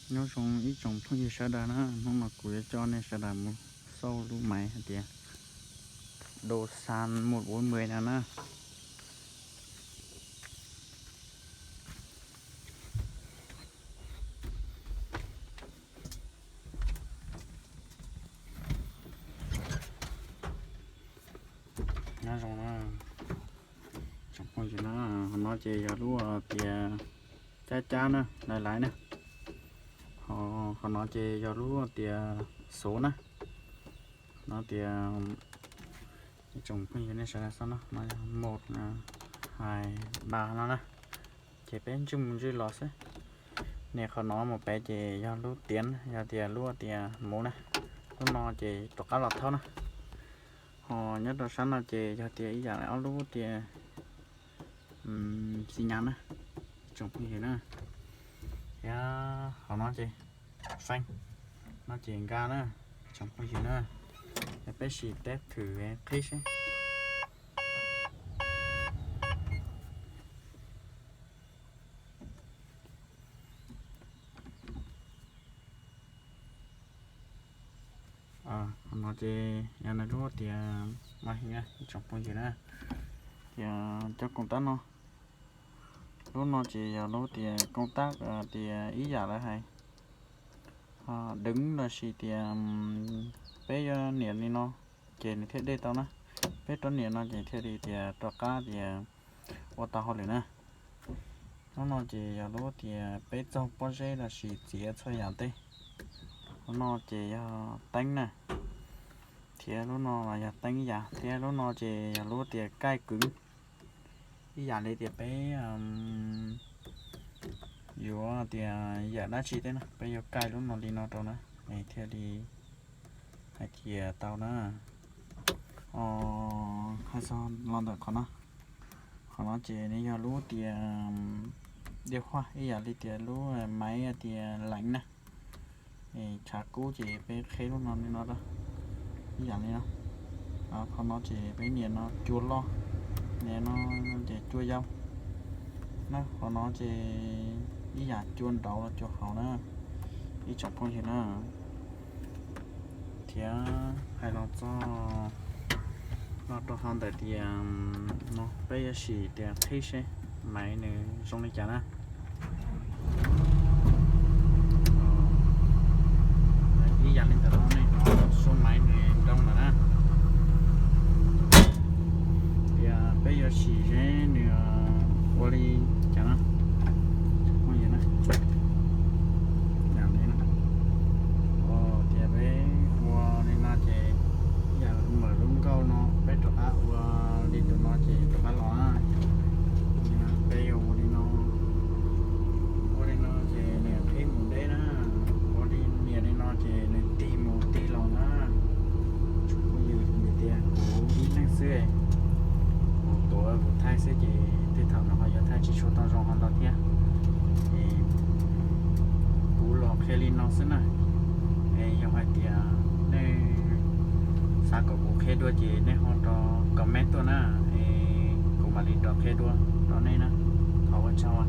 Nyob zoo ib tsoom phooj ywg sawv daws na, hnub no kuv yuav coj nej sawv daws mus xauj lub maiv hais tias Dosan một bốn mười no na. Nyob zoo na tsoom phooj ywg na, qhov no ces yog lub tias cab cab na, laiv laiv na. Ho qhov no ces yog lub tias xuv na. No tias ib tsoom phooj ywg nej sawv daws xauj no, no yog một, hai, ba no na. Ces peb ntswj mus ntswj los xwb. Nias qhov no mus pem ces yog lub tiav, yog tias lub tias muv na. Lub no ces rov qab los thaub na. Ho nyob rau sab no ces yog tias ib yam li ob lub tias xi nyas na, tsoom phooj ywg na. Thiab qhov no ces feeb, no ces nkag na, tsoom phooj ywg na. Peb sim teb thwm qhib seb. Qhov no ces yog lub tias mas heev na tsoom phooj ywg na. Tias cov koom tab no, lub no ces yog lub tias koom tab tias ib yam lawv hais deev lossis tias peb yuav nias li no ces nws thiaj dej tau na. Peb rov nias no ces thiaj li tias rov qab tias ua tau hauj lwm na. Lub no ces yog lub tias peb txaug pob zeb lossis txiav txhua yam tej. Lub no ces yog teeb na, thiab lub no los yog teeb ib yam, thiab lub no ces yog lub tias kaij kwv ib yam li tias peb yuav tias yam dab tsi tej na, peb yuav kaij lub no li no rau na, es thiaj li hais tias tau na. Hais txog los ntawm qhov no, qhov no ces nws yog lub tias diaj huaj ib yam li tias lub maiv tias leev na. Tshav kub ces peb qheb lub no li no rau, ib yam li no. Qhov no ces peb nias no cua loj, nias no ces cua yau na. Qhov no ces ib yam cua nraud los cua hauv na, ib tsoom phooj ywg na. Thiab hais los txog no rau qhov ntawm tias no peb yuav sim tias qhib seb maiv nws zoo li cas na. Ib yam li ntawm no nej hnov suab maiv nws nroo lawm na. Tias peb yuav sim seb nws ua li cas na. Tias peb ua li no ces yam li lub nkauj no peb rov qab ua li tus no ces rov qab los na. Peb yuav ua li no, ua li no ces nws qhib mus deb na, ua li nias li no ces nws tig mus tig los na. Tsoom phooj ywg, tias kuv ib leeg xwb, kuv tuav kuv thaij xwb ces tej thaum no ho yuav thaij tsis tshua tau zoo ho ntau thiab. Es kuv los qhia li no xwb na. Es yog hais tias nej xav kom kuv qhia dua ces nej ho rov comment tuaj na, es kuv mam li rov qhia dua rau nej na. Thov ua tsaug.